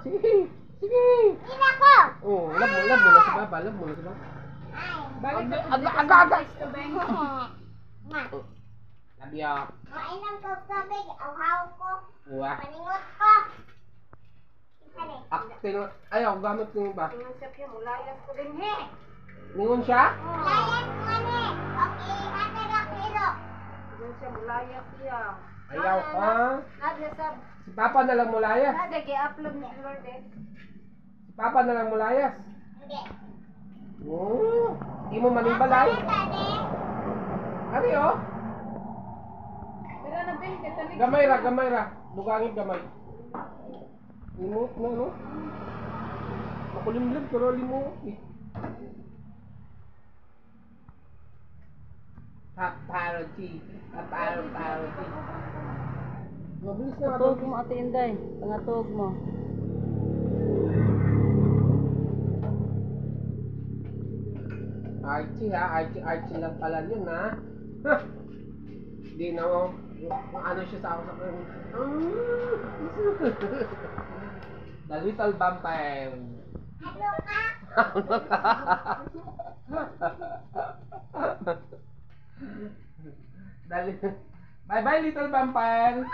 Sige. Sige. Ina ko. Oh, love mo na si Papa, love mo na si Papa. Ay. Balik Aga, ka aga, dito aga, sa aga. Kristo Bank. Ma. Love you. Mainom ko tubig. Awhaw ko. Uwa. Paningot ko. Isa ni. Acting. Ayaw, gamit ko yung ba? Ingon siya piya, mulayas ko din he. Ningon siya? Layas ko ni. Okay, hatag ang ilo. Ingon siya mulayas siya. Ayaw, ha? Nadia sa Si Papa na lang mulayas. Nadia gi-upload ni Lord eh. Si Papa na lang mulayas. Hindi. Oh, di mo manimbalay. Ako na tani. Ari oh. Pero na bin kay talig. Gamay ra, gamay ra. Dugangin gamay. Limot na, no? Makulimlim, pero limot eh. Paparoti. Paparoti. Mabilis na Patog mo, Ate Inday. Pangatog mo. Archie ha, Archie, Archie lang pala yun ha. Ha! Hindi na oh. Ano siya sa ako sa The Little Vampire. Ano ka? Dali. Bye bye, Little Vampire.